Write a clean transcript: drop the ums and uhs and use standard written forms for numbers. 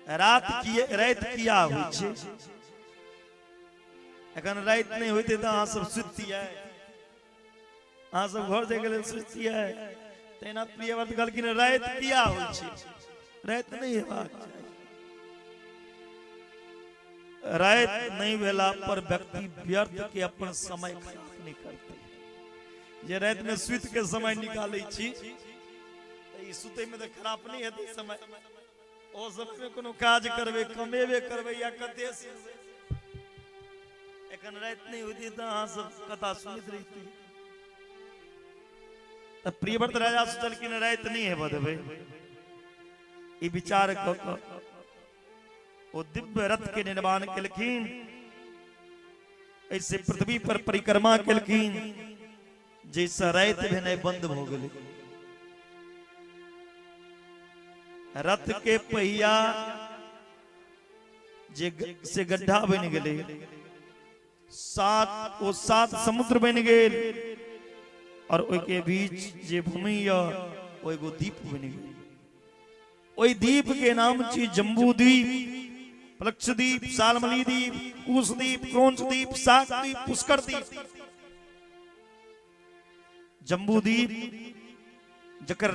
रात किए राति किया होइ छै? एखन राति नहि होइतै तऽ अहाँ सब सुतितियै, अहाँ सब घर जाइके लेल सुतितियै। तहिना प्रियव्रत कहलखिन राति किया होइ छै? राति नहि हेबाक चाही। राति नहि भेला पर व्यक्ति व्यर्थ के अपन समय खराब नहि करतै। जे राति में सुति के समय निकालै छी तऽ ई सुतै में तऽ खराब नहि हेतै समय। ओ समय में कोनो काज करबै, कमेबे करबै या कते। एखन राति नहि होइतै तऽ अहाँ सब कथा सुनैत रहितियै। तऽ प्रियव्रत राजा सोचलखिन राति नहि हेबऽ देबै। ई विचार कऽ कऽ ओ दिव्य रथ के निर्माण केलखिन, ऐसे पृथ्वी पर परिक्रमा केलखिन, जैसे राति भेनाइ बंद भऽ गेलै। रथ के पहिया जे से गड्ढा बनि गेलै, सात ओ सात समुद्र बनि गेल, और ओहि के बीच जे भूमि यऽ ओ एगो द्वीप बनि गेल। ओहि द्वीप के नाम छी जम्बू द्वीप, प्लक्षद्वीप, सालमली द्वीप, कुश द्वीप, क्रोंच द्वीप, शाक द्वीप, पुष्कर द्वीप। जम्बू द्वीप जकर